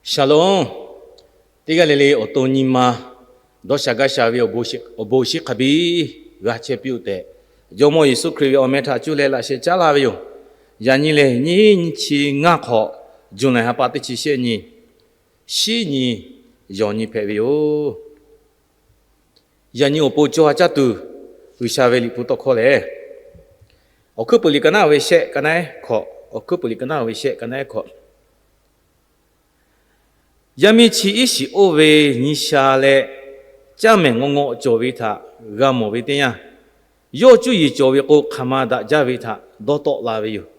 Shalom. Teˇ g'aˇ le le awˬ to nyi ma dawˇ sha gaˇ sha ve awˬ bon shiˍ hk'a biˇ g'a chehˇ piˇ-oˆ tehꞈ, Jawˇmawˇ Yeˍsuˆ Hkriꞈ ve awˬ meh htaꞈ cuˇ leh laꞈ sheh caˉ laˇ ve yoˬ. Yaꞈ nyi lehˬ, nyiˇ nyi chi ngaˇ hk'awꞈ, Juˇ laˬ ha pa teˇ chi shehˆ nyi, shiˉ nyi, yawˬ nyi hpehꞈ ve yoˬ. Yaꞈ nyi awˬ pon co ha caˇ tuˬ G'uiˬsha ve Liꞈ hpu tawˇ hkawˇ lehˬ, Awˬ hkuiˉ peuˬ liꞈ ka naˉ ve shehˆ ka naˉ hkawꞈ, Awˬ hkuiˉ peuˬ liꞈ ka naˉ ve shehˆ ka naˉ hkawꞈ. Yaˇ miˇ chi iˉ shiˍ oˇ ve nyi sha leh, caˇ mehˍ ngaw ngaw cawˬ ve htaꞈ g'a mawˬ ve teˇ yanˇ, yawˇ cuˇ yiˍ cawˬ ve k'o, hk'aˬ ma daꞈ jaˇ ve htaꞈ dawˇ tawˆ la ve yoˬ.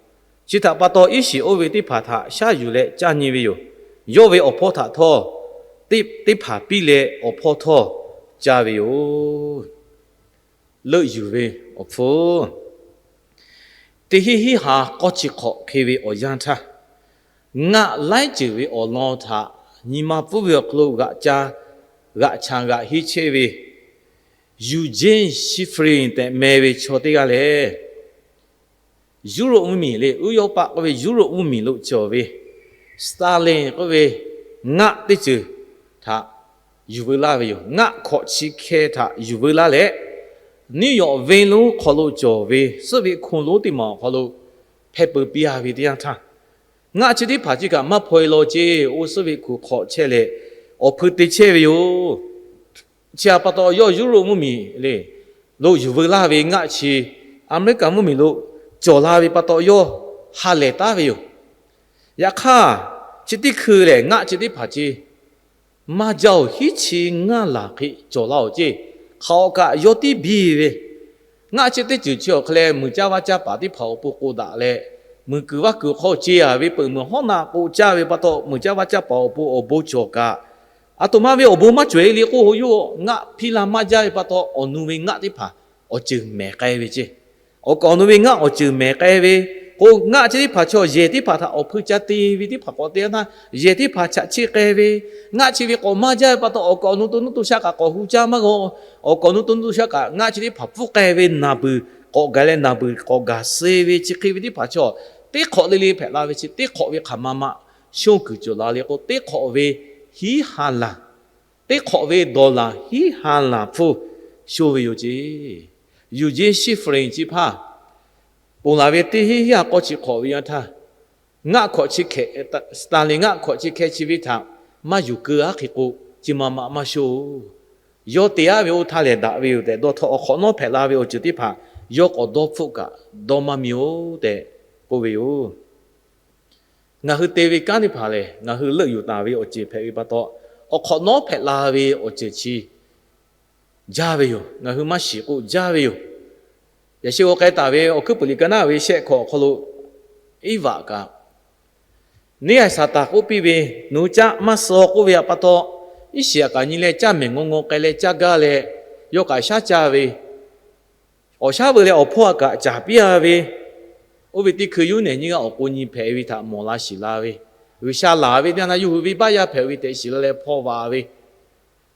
Chi htaꞈ pa taw, iˉ shiˍ oˇ ve teˇ hpaˍ htaꞈ shaˉ yuˬ leh caˇ nyi ve yoˬ. Yawˇ ve awˬ hpawˇ htaꞈ htawˇ, teˇ hpaˍ piˇ leh awˬ hpawˇ htawˇ caˇ ve yoˬ. Leuˆ yuˬ ve awˬ hpfuhˇ, teˇ hinˉ hinˉ ha k'awˇ chi hk'awꞈ hk'e ve awˬ yanˇ htaˇ, ngaˆ laiˉ ceuˬ ve awˬ lawn htaꞈ nyi ma pfuhˇ ve awˬ hk'aw lo g'aꞈ ca, g'aꞈ chaꞈ g'aꞈ henˇ chehˇ ve Eugene Shiffrin tehꞈ meh ve chaw teˇ g'aˇ lehˬ, Yuˇroˆ mvuhˇmiˬ le, Uˉyawˇpaˆ k'oˆ ve Yuˇroˆ mvuhˇmiˬ lo cawˬ ve Stalin k'oˆ ve ngaˆ teˇ ceuˬ htaꞈ yuˬ veu laˇ ve yoˬ. Ngaˆ hkawꞈ chi hkeh htaꞈ yuˬ veu laˇ leh, New York venˇ lonˉ hk'aw lo cawˬ ve suhˆ ve hko lonˉ teˇ maˬ awˬ hk'aw lo hpehˇ peu piˇ a ve teˇ yanˇ htaˇ, ngaˆ chi teˇ hpaˍ chi kaꞈ maˇ hpaw e law ceˇ, oˇ suhˆ ve hko hk'awꞈ chehˇ leh awˬ hpui te chehˇ ve yoˬ. Chi htaꞈ pa taw, yawˇ Yuˇroˆ mvuhˇmiˬ le lo yuˬ veu laˇ ve ngaˆ chi Aˍmeˍriˆkaˍ mvuhˇmiˬ lo cawˬ la ve pa taw, yawˇ ha lehˬ taˉ ve yoˬ. Yaꞈ hk'aˇ, chi teˇ hkui lehˬ, ngaˆ chi teˇ hpaˍ ce maˇ jaˇ-oˬ, hiˉ chi ngaˇ laˬ hk'e cawˬ laˇ-oˬ ceˇ. Hk'aˬ awˬ kaꞈ yawˇ tiˉ biˇ ve, ngaˆ chi teˇ ceuˬ chi awˬ hk'e leh, muiˬ caˇ vaˇ caˇ paˍ teˇ hpaˍ awˬ pon k'oˆ daꞈ leh, muiˬ kuiˬ vaˇ kuiˬ hk'aw ce a ve peuˬ muiˬ hawˉ naˆ k'o caˇ ve pa taw, muiˬ caˇ vaˇ caˇ paˍ awˬ pon awˬ bon cawˬ kaꞈ, aˬ htoꞈ ma ve awˬ bon maˇ cawˬ e le k'oˆ, yawˇ ngaˆ hpiˇ la maˇ jaˇ ve pa taw, awˬ nu ve ngaˆ teˇ hpaˍ awˬ ceuˬ mehˍ k'ai ve ceˇ. Awˬ kaꞈ awˬ nu ve ngaˆ awˬ ceuˬ mehˍ k'ai ve k'o, ngaˆ chi teˇ hpaˍ chaw yehˬ teˇ hpaˍ htaꞈ awˬ hpui ca te ve teˇ hpaˍ k'awꞈ te a htaˇ, yehˬ teˇ hpaˍ chaꞈ chiˆ k'ai ve, ngaˆ chi ve k'awꞈ maˇ jaˇ ve pa taw, awˬ kaꞈ awˬ nu to nuˇ to shaˆ kaꞈ k'awꞈ hu caˇ maˇ g'a. Awˬ kaꞈ awˬ nu to nuˇ to shaˆ kaꞈ ngaˆ chi teˇ hpaˍ pfuhˇ k'ai ve naˬ beuˬ k'awꞈ gaˬ leh naˬ beuˬ k'awꞈ gaˬ suh ve chi hk'e ve teˇ hpaˍ chaw, teˇ hk'awꞈ le le hpehꞈ la ve chi teˇ hk'awꞈ ve hk'aˬ ma ma shonˇ kuiˬ cawˬ la le k'o, teˇ hk'awꞈ ve hiˉ ha laˬ, teˇ hk'awꞈ ve dollar hiˉ ha laˬ hpfuhˇ shonˇ ve yoˬ ceˇ. Eugene Shiffrin chi hpaˇ ponˬ laˬ ve teˇ hinˉ hinˉ ha k'awˇ chi hk'awꞈ ve yanˇ htaˇ, ngaˆ hkawꞈ chi hkeh, Stalin ngaˆ hkawꞈ chi hkeh chi ve htaꞈ maˇ yuˬ keu aˉ hk'e k'o, chi ma ma maˇ shonˇ. Yawˇ te aˉ ve oˇ htaˇ lehˬ daꞈ ve yoˬ tehꞈ dawˇ htawˇ, awˬ hk'awꞈ nawˉ hpehꞈ la ve awˬ ceuˬ teˇ hpaˍ yawˇ k'awꞈ dawˇ hpfuhˆ kaꞈ dawˇ maˇ mi-oˬ tehꞈ k'oˆ ve yoˬ. Ngaˬ hui te ve kanˉ teˇ hpaˍ lehˬ, ngaˬ hui leuˆ yuˬ taˍ ve awˬ ceuˬ hpehꞈ ve pa taw, awˬ hk'awꞈ nawˉ hpehꞈ la ve awˬ ceuˬ chi jaˇ ve yoˬ. Ngaˬ hui maˇ shiˍ k'o jaˇ ve yoˬ. Yaꞈ sheh g'aw k'ai taˍ ve Awˬ hkuiˉ puiˍ liꞈ ka naˉ ve shehˆ hkawꞈ awˬ hk'aw lo Eˇvaꞈ kaꞈ, neˇ haiˬ Saˍtanˍ k'oˆ piˇ ve, nawˬ hui caˆ maˇ suh k'oˆ ve pa taw, iˉ shiˍ aꞈ kaꞈ nyi leh caˇ mehˍ ngaw ngaw k'ai leh caˇ gaˇ leh, yawˇ kaꞈ shaˉ caˇ ve, awˬ shaˉ veu leh awˬ hpawˇ aꞈ kaꞈ caˍ piˇ a ve, oˇ ve teˇ hkui yawˇ nehˬ nyiˇ g'aˇ awˬ k'o nyi hpehꞈ ve htaꞈ mawˬ la shiˍ la ve, G'uiˬsha laˬ ve teˇ yanˇ yawˇ hui venˇbaˆ yaˇ hpehꞈ ve tehꞈ shiˍ la leh hpawˇ vaꞈ ve,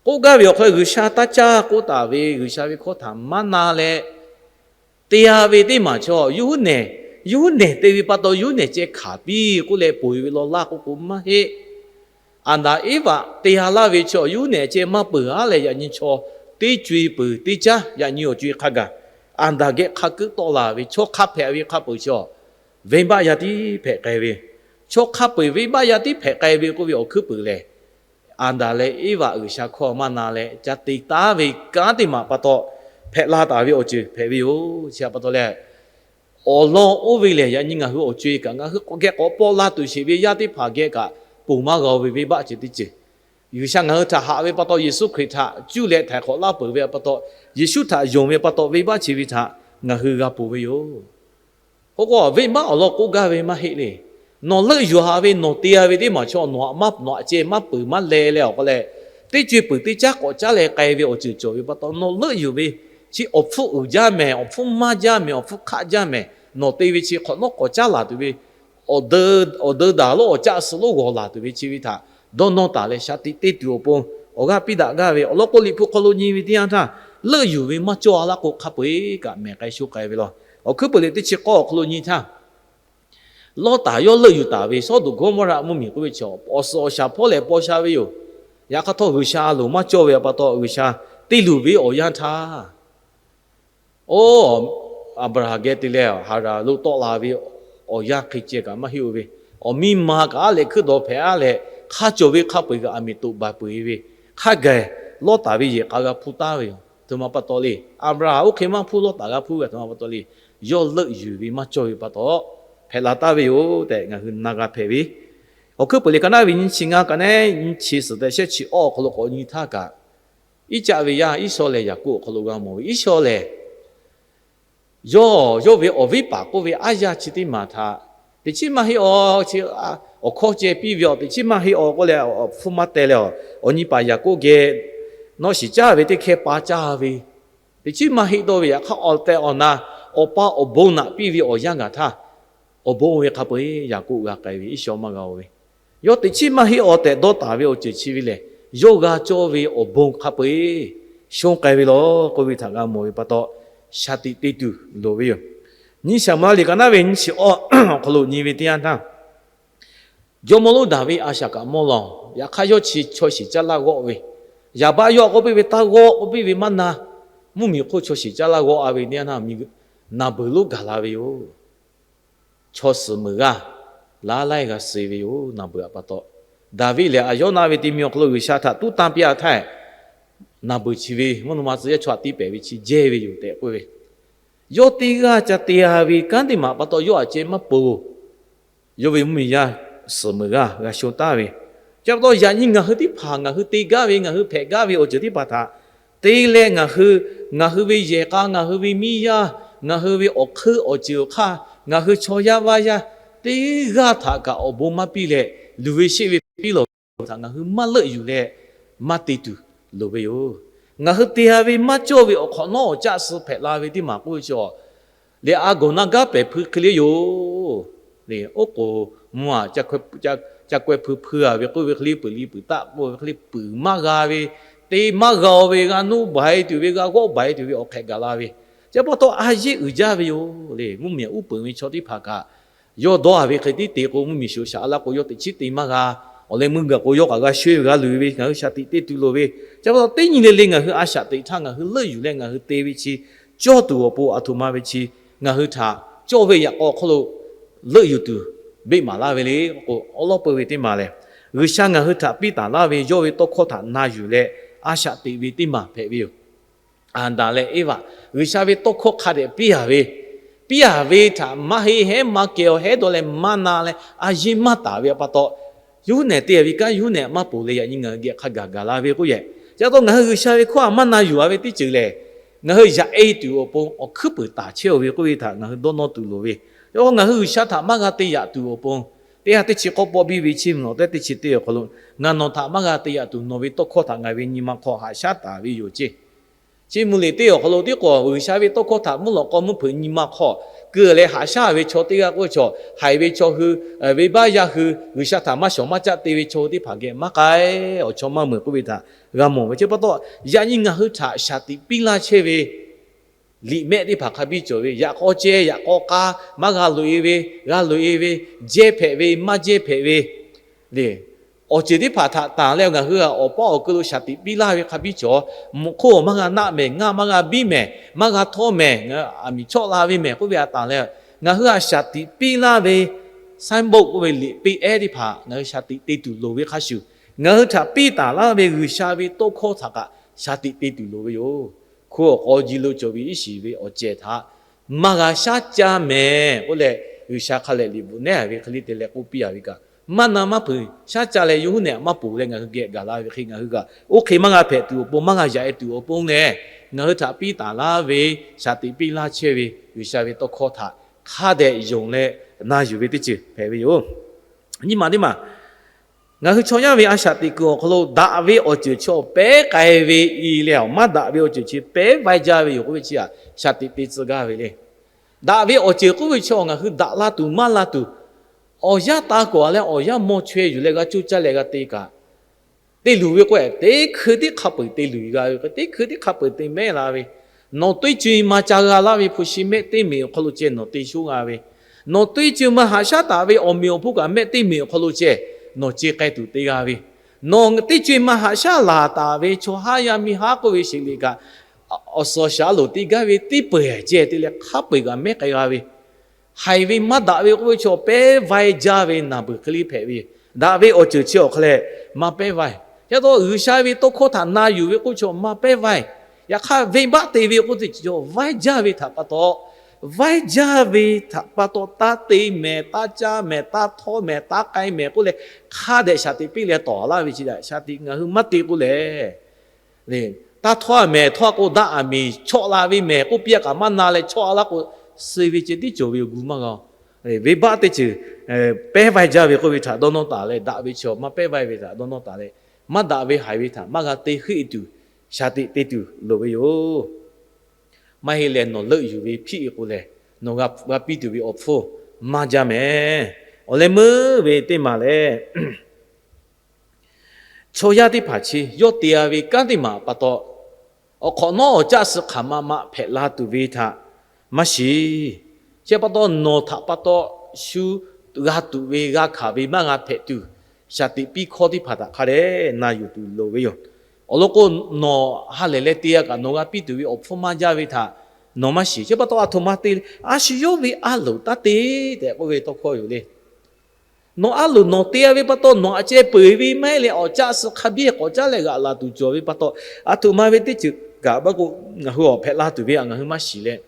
k'oˆ gaˇ ve awˬ hk'aw lo G'uiˬsha taˇ caˇ k'oˆ taˍ ve G'uiˬsha ve hkawˇ htaꞈ maˇ na leh, te a ve teˇ maˬ chaw yawˇ hui nehˬ, yawˇ hui nehˬ te ve pa taw yawˇ hui nehˬ ceh hkanˍ piˇ k'oˆ leh ponˬ ve law laˇ k'oˆ k'o maˇ heˆ. Aˍdanˍ Eˇvaꞈ te a laˇ ve chaw yawˇ hui nehˬ ceh maˇ peuˬ aˉ leh yaꞈ nyi chaw teˇ co e peuˬ teˇ caˉ yaꞈ nyi awˬ co e hk'a gaˬ Aˍdanˍ geh hk'a kuiˉ tawˆ la ve chaw hk'a hpehꞈ ve hk'a peuˬ chaw, venˇbaˆ yaˇ tiˉ hpehꞈ k'ai ve, chaw hk'a peu-eˬ venˇbaˆ yaˇ tiˉ hpehꞈ k'ai ve k'oˆ ve awˬ hkuiˉ puiˍ lehˬ, Aˍdanˍ leh Eˇvaꞈ G'uiˬsha hkawˇ maˇ na leh ca te taˉ ve kanˉ teˇ maˬ pa taw hpehꞈ la taˍ ve awˬ ceuˬ hpehꞈ ve yoˬ. Chi htaꞈ pa taw leh, awˬ lawn oˇ ve lehˬ, yaꞈ nyi ngaˬ hui awˬ co e kaꞈ ngaˬ hui geh k'awꞈ pawˆ laˇ tuˬ sheˍ ve yaˇ teˇ hpaˍ geh kaꞈ ponˬ maˇ g'a ve venˇbaˆ ceh teˇ ceuˬ, G'uiˬsha ngaˬ hui htaꞈ haꞈ ve pa taw Yeˍsuˆ Hkriꞈ htaꞈ cuˇ leh htaiˍ hk'awꞈ laˇ peuˬ ve pa taw, Yeˍsuˆ htaꞈ yonˍ ve pa taw venˇbaˆ chi ve htaꞈ ngaˬ hui g'a ponˬ ve yoˬ. K'oˆ k'o, venˇbaˆ awˬ lawn k'oˆ gaˇ ve maˇ heˆ le. Nawˬ leuˆ yuˬ a ve, nawˬ te a ve teˇ maˬ chaw nawˬ aꞈ maˇ, nawˬ aꞈ ceh maˇ peuˬ maˇ leh leh awˬ hk'aw leh, teˇ co e peuˬ teˇ caˉ k'awꞈ caˉ leh k'ai ve awˬ ceuˬ cawˬ ve pa taw, nawˬ leuˆ yuˬ ve chi awˬ hpfuhˇ uiˍ jaˇ mehˍ, awˬ hpfuhˇ maˇ jaˇ mehˍ, awˬ hpfuhˇ hk'aˆ jaˇ mehˍ, nawˬ te ve chi hk'awꞈ nawˉ k'awꞈ caˉ laˬ tuˬ ve, awˬ deu daꞈ lonˉ awˬ caˆ suh lonˉ g'awˬ laˬ tuˬ ve chi ve htaꞈ dawˇ nawˇ taˍ leh sha tiꞈ te tuˬ awˬ pon awˬ g'aˇ piˇ daꞈ gaˇ ve awˬ lawn k'o, Liꞈ hpu hk'aw lo nyi ve teˇ yanˇ htaˇ, leuˆ yuˬ ve maˇ cawˇ a laˇ k'o hk'a peu-eˬ kaꞈ mehˬ k'ai sho k'ai ve law. Awˬ hkuiˉ puiˍ leh teˇ chi k'awˇ awˬ hk'aw lo nyi htaˇ, Lawˇtaˍ yawˇ leuˆ yuˬ taˍ ve Sawˉdonˍ Gawˇmawˇraˆ mvuhˇmiˬ k'oˆ ve chaw awˬ suhˍ awˬ shaˍ hpawˇ leh paw sha ve yoˬ. Yaꞈ hk'aˇ htawˇ, G'uiˬsha a loˍ maˇ cawˇ ve pa taw, G'uiˬsha te luˬ ve awˬ yanˇ htaˇ, oˇ Aˍbraˍhanˍ geh te leh Haˍraˍ lo tawˆ la ve awˬ yanˇ hk'e ceh kaꞈ maˇ heˆ-oˬ ve, awˬ miˇ ma kaꞈ aˉ leh hkuiˉ dawˬ hpehꞈ-a leh, hk'a cawˬ ve hk'a peu-eˬ kaꞈ aˬ miˍ toꞈ baˬ peuˬ-e ve, hk'a gaˬ Lawˇtaˍ ve yehˬ k'a g'a hpuˇ taˉ ve yoˬ. Aˬ htoꞈ ma pa taw le, Aˍbraˍhanˍ oˇ hk'e maˇ hpuˇ, Lawˇtaˍ g'a hpuˇ ve, aˬ htoꞈ ma pa taw le, yawˇ leuˆ yuˬ ve maˇ cawˇ ve pa taw, hpehꞈ la taˍ ve yoˬ tehꞈ ngaˬ hui na g'a hpehꞈ ve. Awˬ hkuiˉ peuˬ liꞈ ka naˉ ve nyiˇ chi ngaˇ ka naˉ nyiˇ chi suhˍ tehꞈ shehˆ chi awˇ awˬ hk'aw lo k'awꞈ nyi htaˇ kaꞈ, Iˉcaˆ ve yaˇ Iˉsawˇlehˬ Yaˍkoˆ awˬ hk'aw lo g'a mawˬ ve, Iˉsawˇlehˬ yawˇ yawˇ ve awˬ viˉ paˍ k'oˆ ve aˉ yaˇ chi teˇ maˬ htaꞈ, teꞈ chiˉ maˇ heˆ-aw, chi awˬ hkawˇ ceh piˇ ve, awˬ teꞈ chiˉ maˇ heˆ-aw k'oˆ leh, awˬ hpfuhˇ maˇ teh leh, awˬ nyi paˍ Yaˍkoˆ geh nawˇ shiˍ caˇ ve teˇ hkeh pa caˇ ve, teꞈ chiˉ maˇ heˆ dawˇ ve, yaꞈ hk'aˇ awˬ tehˬ awˬ na awˬ pa awˬ bon naꞈ piˇ ve awˬ yanˇ gaˬ htaˇ, awˬ bon oˇ ve hk'a peu-eˬ Yaˍkoˆ g'a k'ai ve, Iˉsawˇ maˇ g'a-o ve. Yawˇ teꞈ chiˉ maˇ heˆ-aw tehꞈ dawˇ taˍ ve awˬ ceuˬ chi ve lehˬ, yawˇ g'a cawˇ ve awˬ bon hk'a peu-eˬ shonˇ k'ai ve law k'oˆ ve htaꞈ g'a mawˬ ve pa taw, shaˍ tiꞈ te tuˬ loˍ ve yoˬ. Nyiˇ Saˍmo-eˍlaˆ liꞈ ka naˉ ve nyiˇ chi awˇ awˬ hk'aw lo nyi ve teˇ yanˇ htaˇ, jawˇmawˇ lonˉ Daˍviˆ a shaꞈ kaꞈ mawˇ law. Yaꞈ hk'aˇ yawˇ chi chaw shiˍ caˇ laˇ g'awˆ ve, yaˍ baˆ yawˇ k'oˆ piˇ ve, taˇ g'awˆ k'oˆ piˇ ve maˇ na. Mvuhˇmiˬ hk'oˆ chaw shiˍ caˇ laˇ g'awˆ-a ve teˇ yanˇ htaˇ, naˬ beuˬ lonˉ gaˬ la ve yoˬ. Chaw suhˍ meuˍ g'aˇ laˉ laiˉ g'a suh ve yoˬ. Naˬ beuˬ-a pa taw, Daˍviˆ lehˬ Aˍyawˇnaˆ ve te mi awˬ hk'aw lo G'uiˬsha htaꞈ tuˉ tanˇ piˇ-a htaˇ, naˬ beuˬ chi ve mvuhˇ naw ma tcuh yaˇ chaw htaꞈ tiˇ pehˍ ve chi jehˇ ve yoˬ tehꞈ k'oˆ ve, yawˇ teˇ g'aˇ ca te-a ve kanˉ teˇ maˬ pa taw yawˇ aꞈ ceh maˇ peuˬ-oˬ. Yawˇ ve mvuhˇmiˬ yaˇ suhˍ meuˍ g'aˇ g'a shonˇ taˍ ve, chi pa taw yaꞈ nyi ngaˬ hui teˇ hpaˍ ngaˬ hui te gaˇ ve, ngaˬ hui hpehꞈ gaˇ ve awˬ ceuˬ teˇ hpaˍ htaꞈ te leh, ngaˬ hui, ngaˬ hui ve yehˬ k'a, ngaˬ hui ve miˇ yaˇ, ngaˬ hui ve awˬ hk'eun awˬ ceuˬ awˬ hk'aˇ, ngaˬ hui chaw yaˇ vaˇ yaˇ teˇ g'aˇ htaꞈ kaꞈ awˬ bon maˇ piˇ leh, luˬ ve sheˆ ve piˇ lawˬ ve htaꞈ ngaˬ hui maˇ leuˆ yuˬ leh maˇ te tuˬ loˍ ve yoˬ. Ngaˬ hui te-a ve maˇ cawˇ ve awˬ hk'awꞈ nawˉ awˬ caˆ suh hpehꞈ la ve teˇ maˬ k'oˆ ve chaw lehˬ, a gawˬ na gaˉ pehˍ hpui hk'e le yoˬ. Oˉ k'oˍ mvuhˇ aꞈ ca kawehˇ hpui hpui-a ve k'oˆ ve hk'e le, peuˬ liˇ peuˬ taˆ k'oˆ ve hk'e le, peuˬ maˇ g'a ve, te maˇ g'a-o ve, g'a nuˇ baˬ-e tuˬ ve, g'a g'awˆ baˬ-e tuˬ ve awˬ hk'ehꞈ gaˬ la ve, chi pa taw a yeˇ uiˍ jaˇ ve yoˬ le. Mvuhˇmiˬ uˉ peunˍ ve chaw teˇ hpaˍ kaꞈ yawˇ dawˇ-a ve hk'e tiˉ te k'o, mvuhˇmiˬ shoˍ shaꞈ la k'o, yawˇ teꞈ chiˉ te maˇ g'a. Awˬ leh meuˇ gaˬ k'o, yawˇ kaꞈ g'a shonˇ ve g'a luˬ ve, ngaˬ hui shaˍ tiꞈ te tuˬ loˍ ve, chi pa taw teˇ nyi le le ngaˬ hui a shaꞈ teꞈ htaˇ ngaˬ hui leuˆ yuˬ leh ngaˬ hui te ve chi cawˇ tuˬ awˬ pon aˬ htoꞈ ma ve chi ngaˬ hui htaꞈ cawˇ ve yaꞈ k'aw hk'oˆ lo leuˆ yuˬ tuˬ beˆ maˍ laˇ ve le k'o, awˉ lawˉ peu ve teˇ maˬ lehˬ, G'uiˬsha ngaˬ hui htaꞈ piˇ taˍ laˇ ve yawˇ ve tawˇ hkawˇ htaꞈ na yuˬ leh a shaꞈ teꞈ ve teˇ maˬ hpehꞈ ve yoˬ. Aˍdanˍ leh Eˇvaꞈ G'uiˬsha ve tawˇ hkawˇ hk'a dehꞈ piˇ-a ve, piˇ-a ve htaꞈ maˇ heˆ, heˉ maˇ kehˬ-aw, heˉ dawˇ leh maˇ na leh a yeˇ maˇ taˍ ve pa taw, yawˇ huˉ nehˬ te-a ve kanˉ yawˇ huˉ nehˬ maˇ ponˬ leh yaꞈ nyi ngaˬ hui geh hk'a gaˬ gaˬ la ve k'oˆ yehˬ. Chi pa taw ngaˬ hui G'uiˬsha ve hkawˇ htaꞈ maˇ na yuˬ-a ve teˇ ceuˬ lehˬ, ngaˬ hui yaꞈ-e tuˬ awˬ pon awˬ hkuiˉ peuˬ taˍ chehˇ-oˬ ve k'oˆ ve htaꞈ ngaˬ hui dawˇ nawˇ tuˬ loˍ ve. Chi pa taw ngaˬ hui G'uiˬsha htaꞈ maˇ g'a te yaꞈ tuˬ awˬ pon, teˇ ha teˇ chi k'awˇ pawˆ biˇ ve chi mvuhˇ naw teˇ teˇ chi teˇ awˬ hk'aw lo, ngaˬ nawˬ htaꞈ maˇ g'a te yaꞈ tuˬ nawˬ ve tawˇ hkawˇ htaꞈ ngaˬ ve nyi ma hk'aw haꞈ shaˉ taˍ ve yoˬ ceˇ. Chi mvuhˇ liꞈ teˇ awˬ hk'aw lo tiˉ k'o, G'uiˬsha ve tawˇ hkawˇ htaꞈ mvuhˇ lawꞈ k'aw mvuhˇ hpeuꞈ nyi ma hk'aw keu leh haꞈ shaˉ ve chaw teˇ g'aˇ k'oˆ ve chaw, haiˬ ve chaw hui, venˇbaˆ yaˇ hui, G'uiˬsha htaꞈ maˇ shawˍ maˇ caˆ te ve chaw hui teˇ hpaˍ geh maˇ k'ai, awˬ chawˇ maˇ meuˍ k'oˆ ve htaꞈ g'a mawˬ ve. Chi pa taw, yaꞈ nyi ngaˬ hui htaꞈ shaˍ tiꞈ piˇ laˇ chehˇ ve liꞈ mehˆ teˇ hpaˍ hk'a biˇ cawˬ ve, yaꞈ k'aw ceh yaꞈ k'aw k'a, maˇ g'a loꞈ-e ve, g'a loꞈ-e ve, jehˇ hpehꞈ ve, maˇ jehˇ hpehꞈ ve le. Awˬ ceuˬ teˇ hpaˍ htaꞈ tanˬ leh ngaˬ hui htaꞈ awˬ paˇ awˬ keu lo shaˍ tiꞈ piˇ laˇ ve hk'a biˇ cawˬ. Mvuhꞈ hk'oˆ maˇ g'a naˆ mehˍ, ngaˇ maˇ g'a biˇ mehˍ, maˇ g'a htawˇ mehˍ, aˬ miˍ chawˆ la ve mehˍ k'oˆ ve htaꞈ tanˬ leh, ngaˬ hui htaꞈ shaˍ tiꞈ piˇ laˇ ve signboard k'oˆ ve liꞈ peˇ ehˉ teˇ hpaˍ ngaˬ hui shaˍ tiꞈ te tuˬ loˍ ve hk'a shuˍ, ngaˬ hui htaꞈ piˇ taˍ laˇ ve G'uiˬsha ve tawˇ hkawˇ htaꞈ kaꞈ shaˍ tiꞈ te tuˬ loˍ ve yoˬ. Hkunˉ awˬ k'aw ji lo cawˬ ve iˉ shiˍ ve awˬ cehˬ htaꞈ maˇ g'a shaˉ caˇ mehˍ k'oˆ leh, G'uiˬsha hk'a lehˬ liꞈ bvuhꞈ nehˉ ve hk'e le te leh k'oˆ piˇ-a ve kaꞈ, maˇ na maˇ hpeuꞈ shaˉ caˇ leh yawˇ huˉ nehˬ maˇ ponˬ leh ngaˬ hui geh gaˬ la ve hk'e ngaˬ hui kaꞈ oˇ hk'e maˇ g'a hpehꞈ tuˬ awˬ pon, maˇ g'a yaꞈ-e tuˬ awˬ pon lehˬ, ngaˬ hui htaꞈ piˇ taˍ laˇ ve shaˍ tiꞈ piˇ laˇ chehˇ ve G'uiˬsha ve tawˇ hkawˇ htaꞈ hk'a dehꞈ yonˍ leh na yuˬ ve teˇ ceuˬ hpehꞈ ve yoˬ. Nyi ma teˇ maˬ, ngaˬ hui chaw yaˇ ve a shaꞈ teꞈ kuiˬ awˬ hk'aw lo daꞈ ve awˬ ceuˬ chi pehˉ k'ai ve i leh, maˇ daꞈ ve awˬ ceuˬ chi pehˉ vaiˇ jaˇ ve yoˬ k'oˆ ve chi htaꞈ shaˍ tiꞈ te tcuh gaˇ ve le. Daꞈ ve awˬ ceuˬ k'oˆ ve chi ngaˬ hui daꞈ la tuˬ maˇ la tuˬ, awˬ yanˇ taˇ kawꞈ leh awˬ yanˇ maw chaweh yuˬ leh g'a coˇ caˇ leh g'a te kaꞈ, te luˬ ve k'o, teˇ hkui teˇ hk'a peuˬ te luˬ g'a ve, teˇ hkui teˇ hk'a peuˬ te mehˉ la ve, nawˬ teˇ co-e ma ca g'a laˇ ve hpu shi mehˆ teˇ meꞈ awˬ hk'aw lo ceh nawˬ te shoˉ g'a ve, Nawˬ teˇ co-e maˇ haꞈ shaˉ taˍ ve awˬ meꞈ awˬ hponˇ kaꞈ mehˆ teˇ meꞈ awˬ hk'aw lo ceh nawˬ ce k'ai tuˬ te g'a ve, nawˬ teˇ co-e maˇ haꞈ shaˉ laˬ taˍ ve chaw haˉ yaˇ miˇ haˉ k'oˆ ve sheˍ liꞈ kaꞈ, awˬ suhˍ awˬ shaˍ a loˍ te gaˇ ve teˇ peuˬ ceh te leh hk'a peu-eˬ kaꞈ mehˆ k'ai g'a ve, haiˬ ve maˇ daꞈ ve k'oˆ ve chaw pehˉ vaiˇ jaˇ ve naˬ beuˬ hk'e le hpehꞈ ve, daꞈ ve awˬ ceuˬ chi awˬ hk'a leh maˇ pehˉ vaiˇ. Yaꞈ taw G'uiˬsha ve tawˇ hkawˇ htaꞈ na yuˬ ve k'oˆ chaw maˇ pehˉ vaiˇ. Yaꞈ hk'aˇ venˇbaˆ te ve k'oˆ teˇ ceuˬ vaiˇ jaˇ ve htaꞈ pa taw, vaiˇ jaˇ ve htaꞈ pa taw taˇ te mehˍ, taˇ caˇ mehˍ, taˇ htawˇ mehˍ, taˇ k'ai mehˍ k'oˆ leh, hk'a dehꞈ shaˍ tiꞈ piˇ leh tawˍ laˇ ve chi daꞈ shaˍ tiꞈ ngaˬ hui maˇ te k'o lehˬ, taˇ htawˇ mehˍ, htawˇ k'o daꞈ aˬ miˍ chawˆ la ve mehˍ k'oˆ piˇ a kaꞈ maˇ na leh chawˆ a laˇ k'o, suh ve ceh tiˉ cawˬ ve awˬ gu maˇ g'a. Venˇbaˆ teˇ ceuˬ pehˉ vaiˇ jaˇ ve k'oˆ ve htaꞈ dawˇ nawˇ taˍ leh, daꞈ ve chi awˬ maˇ pehˉ vaiˇ ve htaꞈ dawˇ nawˇ taˍ leh, maˇ daꞈ ve haiˬ ve htaꞈ maˇ g'a te heuˆ tuˬ, shaˍ tiꞈ te tuˬ loˍ ve yoˬ. Maˇ heˆ leh nawˬ leuˆ yuˬ ve hpiˆ ve k'o lehˬ, nawˬ g'a piˇ tuˬ ve awˬ hpfuhˇ maˇ jaˇ mehˍ. Awˬ leh meuˇ ve teˇ maˬ lehˬ, chaw yaˇ teˇ hpaˍ chi yawˇ te-a ve kanˉ teˇ maˬ pa taw, awˬ hk'awꞈ nawˉ awˬ caˆ suh hk'aˬ ma ma hpehꞈ la tuˬ ve htaꞈ maˇ shiˍ. Chi pa taw nawˬ htaꞈ pa taw shu g'a tuˬ ve g'a hkanˍ ve maˇ g'a hpehꞈ tuˬ, shaˍ tiꞈ piˇ hkawˇ teˇ hpaˍ htaꞈ hk'a dehꞈ na yuˬ tuˬ loˍ ve yoˬ. Awˬ lawn k'o, nawˬ ha lehˬ leh te-a kaꞈ nawˬ g'a piˇ tuˬ ve awˬ hpfuhˇ maˇ jaˇ ve htaꞈ nawˬ maˇ shiˍ. Chi pa taw a htoꞈ ma te, a shu yawˇ ve a loˍ taˇ te tehꞈ k'oˆ ve tawˇ hkawˇ yoˬ le. Nawˬ a loˍ nawˬ te-a ve pa taw nawˬ aꞈ ceh peu-eˬ ve maˇ heˆ leh awˬ caˆ suh hk'a biˇ k'awꞈ caˉ leh g'aꞈ laˬ tuˬ cawˬ ve pa taw, a htoꞈ ma ve teˇ ceuˬ kaꞈ maˇ k'o, ngaˬ hui awˬ hpehꞈ la tuˬ ve htaꞈ ngaˬ hui maˇ shiˍ leh,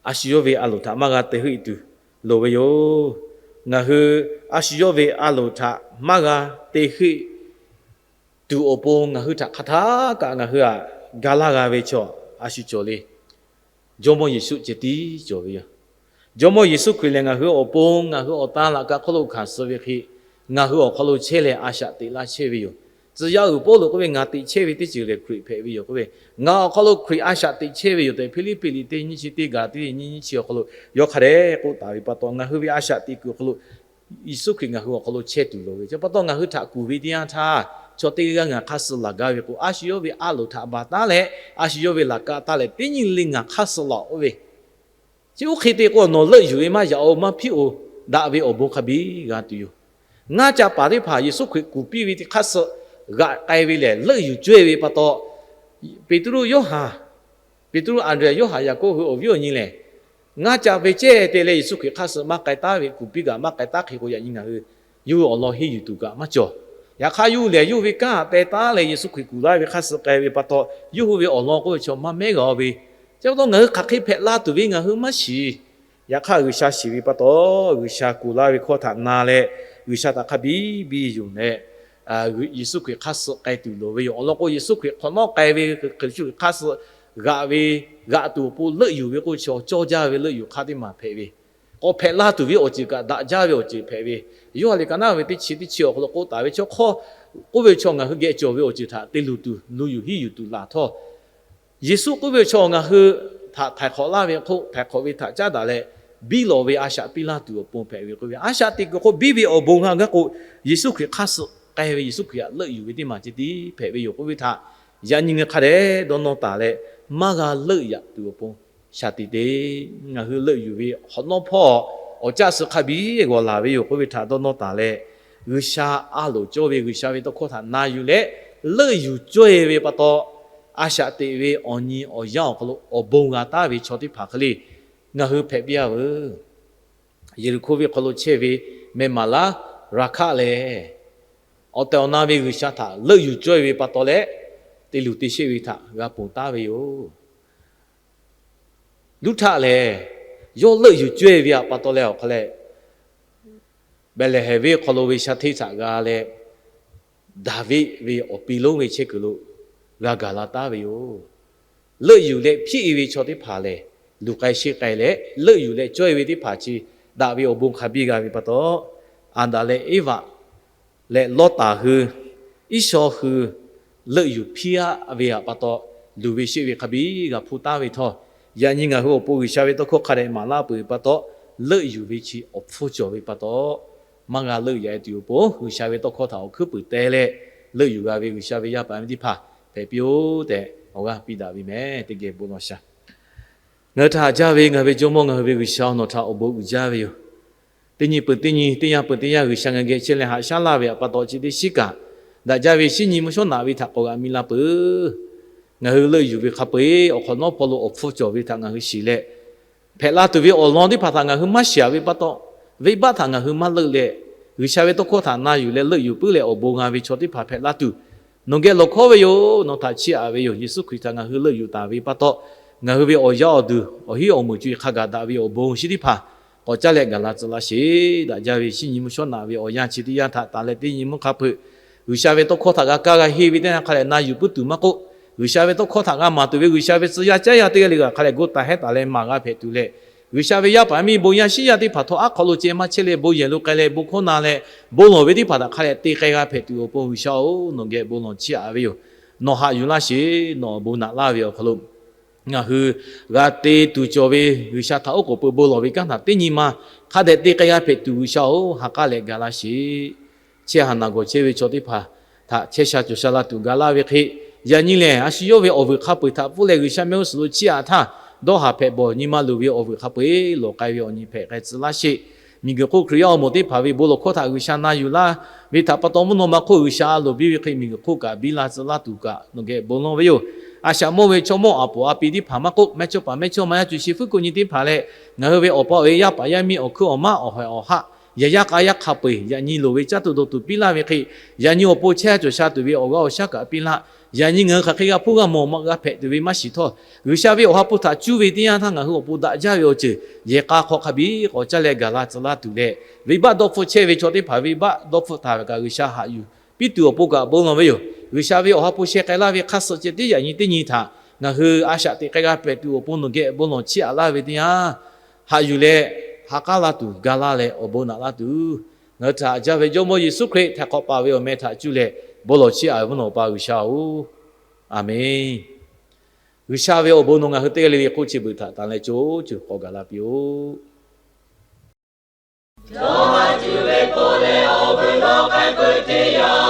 a shu yawˇ ve a loˍ htaꞈ maˇ g'a te heuˆ tuˬ loˍ ve yoˬ. Ngaˬ hui a shu yawˇ ve a loˍ htaꞈ maˇ g'a te heuˆ tuˬ awˬ pon ngaˬ hui htaꞈ hk'aˬ htaˇ kaꞈ ngaˬ hui htaꞈ ga laˇ g'a ve chaw a shu cawˬ le. Jawˇmawˇ Yeˍsuˆ ceh tiˉ cawˬ ve yoˬ. Jawˇmawˇ Yeˍsuˆ Hkriꞈ lehˬ ngaˬ hui awˬ pon ngaˬ hui awˬ tan laꞈ ka hk'oˆ lo hkanˍ suh ve hk'e, ngaˬ hui awˬ hk'aw lo chehˇ leh a shaꞈ teꞈ laˇ chehˇ ve yoˬ. Tcuh yaˇ uiˍ Pawˇluꞈ k'oˆ ve, Ngaˬ teꞈ chehˇ ve teˇ ceuˬ lehˬ Hkriꞈ hpehꞈ ve yoˬ k'oˆ ve, ngaˬ awˬ hk'aw lo Hkriꞈ a shaꞈ teꞈ chehˇ ve yoˬ tehꞈ, Hpiˇliˇpiˆ liꞈ teˇ nyiˇ chi teˇ gaˬ teˇ nyiˇ nyiˇ chi awˬ hk'aw lo yawˇ hk'a dehꞈ k'oˆ taˍ ve pa taw, ngaˬ hui ve a shaꞈ teꞈ kuiˬ awˬ hk'aw lo Yeˍsuˆ Hkriꞈ ngaˬ hui awˬ hk'aw lo chehˇ tuˬ loˍ ve. Chi pa taw ngaˬ hui htaꞈ kuˬ ve teˇ yanˇ htaˇ, chaw teˇ g'aˇ ngaˬ hk'aˇ suh laˬ gaˇ ve k'o, a shu yawˇ ve a loˍ htaꞈ baˬ taˉ leh, a shu yawˇ ve laꞈ ka taˇ leh teˇ nyi le ngaˬ hk'aˇ suh laˬ k'oˆ ve, chi oˇ hk'e te k'o, nawˬ leuˆ yuˬ ve maˇ yaꞈ-oˬ, maˇ hpiˆ-oˬ, daꞈ ve awˬ bon hk'a biˇ g'a tuˬ yoˬ. Ngaˇ ca paˍ teˇ hpaˍ Yeˍsuˆ Hkriꞈ kuˬ piˇ ve teˇ hk'aˇ suh g'aꞈ k'ai ve lehˬ, leuˆ yuˬ caweh ve pa taw, Peˍtruˆ, Yoˇhanˬ, Peˍtruˆ, Anˍdrehˍ, Yoˇhanˬ, Yaˍkoˆ hui awˬ viˉ awˬ nyi lehˬ, ngaˇ ca ve ceh te leh Yeˍsuˆ Hkriꞈ hk'aˇ suh maˇ k'ai taˉ ve, kuˬ piˇ kaꞈ maˇ k'ai taˉ hk'e k'o, yaꞈ nyi ngaˬ hui yawˇ hui awˬ lawn henˇ yuˬ tuˬ kaꞈ maˇ cawˬ. Yaꞈ hk'aˇ yawˇ hui lehˬ yawˇ hui ve kanˉ htaꞈ peh taˉ leh Yeˍsuˆ Hkriꞈ kuˬ laˇ ve hk'aˇ suh k'ai ve pa taw, yawˇ hui ve awˬ lawn k'oˆ ve chaw maˇ mehˉ g'a ve. Chi pa taw ngaˬ hui hk'aˬ hk'e hpehꞈ la tuˬ ve ngaˬ hui maˇ shiˍ. Yaꞈ hk'aˇ G'uiˬsha shiˍ ve pa taw, G'uiˬsha kuˬ laˇ ve hkawˇ htaꞈ na leh, G'uiˬsha htaꞈ hk'a biˇ biˇ yuˬ leh, Yeˍsuˆ Hkriꞈ hk'aˇ suh k'ai tuˬ loˍ ve yoˬ. Awˬ lawn k'o, Yeˍsuˆ Hkriꞈ hk'awꞈ nawˉ k'ai ve Yeˍsuˆ Hkriꞈ hk'aˇ suh g'aꞈ ve, g'aꞈ tuˬ awˬ pon leuˆ yuˬ ve k'oˆ ve chaw cawˇ jaˇ ve leuˆ yuˬ hk'aˇ teˇ maˬ hpehꞈ ve, k'awꞈ hpehꞈ la tuˬ ve awˬ ceuˬ kaꞈ daꞈ jaˇ ve awˬ ceuˬ hpehꞈ ve, Yoˇhanˬ liꞈ ka naˉ ve teˇ chi teˇ chi awˬ hk'aw lo k'oˆ taˍ ve chaw hk'awˇ k'oˆ ve chaw ngaˬ hui geh cawˬ ve awˬ ceuˬ htaꞈ te luˬ tuˬ, luˬ yuˬ hiˉ yuˬ tuˬ laˬ htawˇ, Yeˍsuˆ k'oˆ ve chaw ngaˬ hui htaꞈ htaiˍ hk'awꞈ laˇ ve hk'oˆ, htaiˍ hk'awꞈ ve htaꞈ caˉ daꞈ leh, biˇ lawꞈ ve a shaꞈ piˇ laˇ tuˬ awˬ pon hpehꞈ ve k'oˆ ve, a shaꞈ teꞈ kuiˬ hk'oˆ biˇ ve awˬ bon g'a gaˇ k'o, Yeˍsuˆ Hkriꞈ hk'aˇ suh k'ai ve Yeˍsuˆ Hkriꞈ htaꞈ leuˆ yuˬ ve teˇ maˬ ceh tiˉ hpehꞈ ve yoˬ k'oˆ ve htaꞈ yaꞈ nyi ngaˬ hui hk'a dehꞈ dawˇ nawˇ taˍ leh, maˇ g'a leuˆ yaꞈ tuˬ awˬ pon shaˍ tiꞈ te. Ngaˬ hui leuˆ yuˬ ve hk'awꞈ nawˉ hpawˇ awˬ caˆ suh hk'a biˇ g'awˬ laˬ ve yoˬ k'oˆ ve htaꞈ dawˇ nawˇ taˍ leh, G'uiˬsha a loˍ cawˇ ve G'uiˬsha ve tawˇ hkawˇ htaꞈ na yuˬ leh, leuˆ yuˬ caweh ve pa taw, a shaꞈ teꞈ ve awˬ nyi awˬ yanˇ awˬ hk'aw lo awˬ bon g'a taˉ ve chaw teˇ hpaˍ hk'e le ngaˬ hui hpehꞈ piˇ-a veuˬ. Yeˍriˆhkoˇ venˇ hk'aw lo chehˇ ve meh maˍ laˉ Raˍhkaˆ lehˬ, awˬ tehˬ awˬ na ve G'uiˬsha htaꞈ leuˆ yuˬ caweh ve pa taw leh, te luˬ te sheˆ ve htaꞈ g'a ponˬ taˉ ve yoˬ. Luˇhtaˆ lehˬ, yawˇ leuˆ yuˬ caweh ve pa taw leh awˬ hk'a leh, Behˍlehˍhehnˍ venˇ hk'aw lo ve shaˉ hteˇ htaꞈ g'a leh, Daˍviˆ ve awˬ pi lonˉ ve chehˇ kuiˬ lo g'a gaˬ la taˉ ve yoˬ. Leuˆ yuˬ leh hpiˆ-e ve chaw teˇ hpaˍ lehˬ, luˬ k'ai sheˆ k'ai leh leuˆ yuˬ leh caweh ve teˇ hpaˍ chi daꞈ ve awˬ bon hk'a biˇ g'a ve pa taw, Aˍdanˍ leh Eˇvaꞈ leh Lawˇtaˍ hui, Iˉsawˇ hui leuˆ yuˬ hpiˇ-a ve pa taw, luˬ ve sheˆ ve hk'a biˇ g'a hpuˇ taˉ ve htawˇ, yaꞈ nyi ngaˬ hui awˬ pon G'uiˬsha ve tawˇ hkawˇ hk'a dehꞈ maˍ laˇ peuˬ ve pa taw, leuˆ yuˬ ve chi awˬ hpfuhˇ cawˬ ve pa taw, maˇ g'a leuˆ yaꞈ-e tuˬ awˬ pon G'uiˬsha ve tawˇ hkawˇ htaꞈ awˬ hkuiˉ puiˍ teh leh, leuˆ yuˬ g'a ve G'uiˬsha ve yaˇ paˍ yaˇ miˇ teˇ hpaˍ hpehꞈ piˇ-oˆ tehꞈ awˬ g'aˇ piˇ daꞈ ve meh. Teˇ geh bon lawˬ shaˍ. Ngaˬ hui htaꞈ haꞈ jaˇ ve ngaˬ hui ve Jawˇmawˇ, ngaˬ hui ve G'uiˬsha-oˬ, nawˬ htaꞈ awˬ bon uiˍ jaˇ ve yoˬ. Teˇ nyi peuˬ teˇ nyi, teˇ yanˇ peuˬ teˇ yanˇ G'uiˬsha ngaˬ geh chehˇ leh haꞈ shaˉ laˇ ve htaꞈ pa taw chi teˇ shiˉ kaꞈ, daꞈ jaˇ ve shinˉ nyi mvuhˇ shawˉ naꞈ ve htaꞈ k'awꞈ g'a mi la peuˬ. Ngaˬ hui leuˆ yuˬ ve hk'a peu-eˬ awˬ hk'awꞈ nawˉ hpaw lo awˬ hpfuhˇ cawˬ ve htaꞈ ngaˬ hui shiˍ leh, hpehꞈ la tuˬ ve awˬ lawn teˇ hpaˍ htaꞈ ngaˬ hui maˇ shiˍ-a ve pa taw, venˇbaˆ htaꞈ ngaˬ hui maˇ leuˆ leh, G'uiˬsha ve tawˇ hkawˇ htaꞈ na yuˬ leh leuˆ yuˬ puiˉ leh awˬ bon g'a ve chaw teˇ hpaˍ hpehꞈ la tuˬ, nawˬ geh lawˬ hkawˉ ve yoˬ. Nawˬ htaꞈ chiˇ aꞈ ve yoˬ. Yeˍsuˆ Hkriꞈ htaꞈ ngaˬ hui leuˆ yuˬ taˍ ve pa taw, ngaˬ hui ve awˬ yaˇ awˬ duˬ awˬ hinˉ awˬ meunˍ co-e hk'a gaˬ daꞈ ve awˬ bon shinˉ teˇ hpaˍ k'awꞈ caˇ leh gaˬ la tcuh laˇ sheˍ. Daꞈ jaˇ ve shinˉ nyi mvuhˇ shawˉ naꞈ ve awˬ yanˇ chi teˇ yanˇ htaꞈ tanˬ leh teˇ nyi mvuhˇ hk'a peu-eˬ, G'uiˬsha ve tawˇ hkawˇ htaꞈ g'a kaˇ g'a henˇ ve teˇ yanˇ hk'a leh na yuˬ puiˉ tuˬ maˇ k'oˆ, G'uiˬsha ve tawˇ hkawˇ htaꞈ g'a maˍ tuˬ ve G'uiˬsha ve tcuh yaˇ caˉ yaˇ teˇ g'aˇ le g'a hk'a leh gu taˍ hehˉ taˍ leh maˍ g'a hpehꞈ tuˬ leh, G'uiˬsha ve yaˇ paˍ miˇ bon yaˇ shinˉ yaˇ teˇ hpaˍ htawˇ aˉ hk'aw lo ceh maˇ chehˇ leh bon yehˬ lo k'ai leh bon hkawˇ na leh bon lawˬ ve teˇ hpaˍ htaꞈ hk'a leh te k'ai g'a hpehꞈ tuˬ awˬ pon G'uiˬsha-oˬ, nawˬ geh bon lawˬ chiˇ aꞈ ve yoˬ. Nawˬ haꞈ yuˬ laˇ sheˍ. Nawˬ awˬ bon naꞈ laˇ ve awˬ hk'aw lo ngaˬ hui g'a te tuˬ cawˬ ve G'uiˬsha htaꞈ oˉ k'oˍ pui bon lawˬ ve kanˉ htaꞈ teˇ nyi ma hk'a dehꞈ te k'ai g'a hpehꞈ tuˬ G'uiˬsha-oˬ, ha k'aˉ leh ga laˇ sheˍ. Chehˇ ha naˬ gawˬ chehˇ ve chaw teˇ hpaˍ htaꞈ chehˇ sha cawˬ sha la tuˬ ga laˇ ve hk'e, yaꞈ nyi lehˬ a shu yawˇ ve awˬ vuiˬ hk'a peu-eˬ htaꞈ pfuhˇ leh G'uiˬsha mehˆ g'uˇ suhˍ lo chiˇ aꞈ htaˇ, dawˇ haˍ hpehꞈ bawˬ nyi ma luˬ ve awˬ vuiˬ hk'a peu-eˬ lawˬ k'ai ve awˬ nyi hpehꞈ k'ai tcuh laˇ sheˍ. Miˬguiˬ hk'oˆ Hkriꞈ yaˇ awˬ moˍ teˇ hpaˍ ve bon lawˬ hkawˇ htaꞈ G'uiˬsha na yuˬ laˇ ve htaꞈ pa taw mvuhˇ naw ma hk'oˆ G'uiˬsha a loˍ biˇ ve hk'e miˬguiˬ hk'oˆ kaꞈ biˇ la tcuh laˇ tuˬ kaꞈ nawˬ geh bon lawˬ ve yoˬ. A shaꞈ mawˇ ve chaw mawˇ aˬ poˍ a pi teˇ hpaˍ maˇ k'oˆ, mehˇ chawˇ paˍ mehˇ chawˇ ma yaˇ co shi fuiˉ ko nyi teˇ hpaˍ leh, ngaˬ hui ve awˬ pa awˬ e yaˇ paˍ yaˇ miˇ awˬ hkuiˉ awˬ maˉ awˬ hawehˬ awˬ haˆ, yaꞈ yaˇ k'a yaˇ hk'a peu-eˬ yaꞈ nyi loˍ ve caˇ tuˬ dawˬ tuˬ piˇ laˇ ve hk'e, yaꞈ nyi awˬ pon chehˇ cawˬ sha tuˬ ve awˬ g'aˇ awˬ shaˉ kaꞈ piˇ laˇ. Yaꞈ nyi ngaˬ hui hk'aˬ hk'e g'a hpuˇ g'a mawˬ maꞈ g'a hpehꞈ tuˬ ve maˇ shiˍ htawˇ, G'uiˬsha ve awˬ ha hpu htaꞈ cuˇ ve teˇ yanˇ htaˇ ngaˬ hui awˬ pon daꞈ jaˇ ve awˬ ceuˬ yehˬ k'a hk'aw hk'a biˇ k'awꞈ caˇ leh gaˬ la tcuh laˇ tuˬ leh, venˇbaˆ dawˇ hpfuhˆ chehˇ ve chaw teˇ hpaˍ venˇbaˆ dawˇ hpfuhˆ taˍ ve kaꞈ G'uiˬsha haꞈ yuˬ piˇ tuˬ awˬ pon kaꞈ bon lawˬ ve yoˬ. G'uiˬsha ve awˬ ha hpu sheh k'ai laˇ ve hk'a suh ceh teˇ yaꞈ nyi teˇ nyi htaꞈ ngaˬ hui a shaꞈ teꞈ k'ai g'a hpehꞈ tuˬ awˬ pon nawˬ geh bon lawˬ chiˇ aꞈ laˇ ve teˇ yanˇ, haꞈ yuˬ leh ha k'aˉ la tuˬ ga laˇ leh awˬ bon naꞈ laˇ tuˬ, ngaˬ hui htaꞈ haꞈ jaˇ ve Jawˇmawˇ Yeˍsuˆ Hkriꞈ htaiˍ hk'awꞈ paˍ ve awˬ meh htaꞈ cuˇ leh bon lawˬ chiˇ aꞈ ve mvuhˇ naw pa G'uiˬsha-oˬ, Aˍmenˍ. G'uiˬsha ve awˬ bon nawˬ ngaˬ hui teˇ g'aˇ le le hk'oˆ chi beuꞈ htaꞈ tanˬ leh co co k'awꞈ gaˬ la piˇ-oˆ. Yawˇ tuˬ ve k'o leh awˬ veuˬ nawˬ k'ai peuˬ teˇ yanˇ,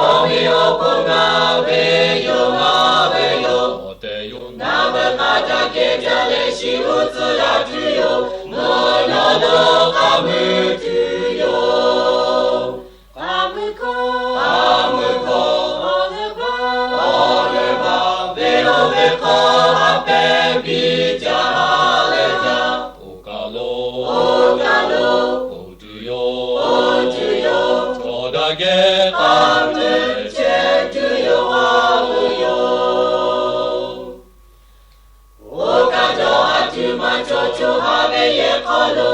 awˬ meꞈ awˬ hponˇ ngaˬ ve yoˬ, ngaˬ ve yoˬ, awˬ tehˬ yoˬ. Ngaˬ ve hk'a ca kehˬ jaˇ leh shiˍ uˉ tcuhˉ yaˇ tuˬ yoˬ. Mvuhˇ naw lo k'aˉ mui tuˬ yoˬ. K'aˉ mui hkawˇ, k'aˉ mui hkawˇ, awˬ leuˉ baˬ, awˬ leuˉ baˬ, venˇ oˇ ve hk'aw a pehˉ piˇ jaˇ leh jaˇ. Oˇ kaˬ lo, oˇ kaˬ lo, oˇ tuˬ yoˬ, oˇ tuˬ yoˬ. Chaw daꞈ kehˬ k'aˉ mui chehˇ tuˬ yoˬ, k'aˉ mui yoˬ. Oˇ kaˬ jawˇ ha tuˬ maˇ cawˬ, co ha ve yehˬ hk'aw lo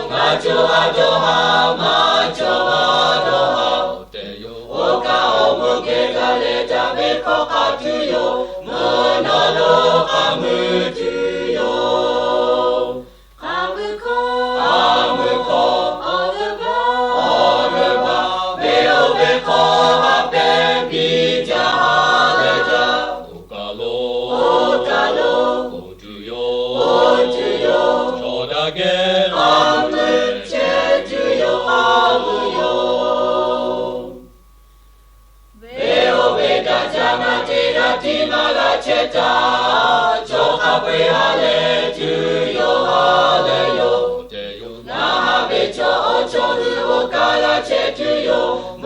ngaˬ co ha dawˇ ha, maˇ cawˬ ha dawˇ ha. Oˇ kaˬ awˬ moˍ kehˬ jaˇ leh jaˇ ve hkawˇ hk'a tuˬ yoˬ. Mvuhˇ naw lo k'aˉ mui tuˬ yoˬ. K'aˉ mui hkawˇ, k'aˉ mui hkawˇ, awˬ leuˉ baˬ, awˬ leuˉ baˬ, venˇ oˇ ve hk'aw a pehˉ piˇ jaˇ leh jaˇ. Oˇ kaˬ lo, oˇ kaˬ lo, oˇ tuˬ yoˬ, oˇ tuˬ yoˬ. Chaw daꞈ kehˬ k'aˉ mui chehˇ tuˬ yoˬ, k'aˉ mui yoˬ. Venˇ oˇ ve daꞈ jaˇ na teˇ g'aˇ tiˉ maˇ g'a chehˇ taˍ. Chaw hk'a peu-eˬ ha lehˬ tuˬ yoˬ, ha lehˬ yoˬ. Ngaˬ ha ve chaw awˬ chaw hui oˇ kaˬ g'a chehˇ tuˬ yoˬ.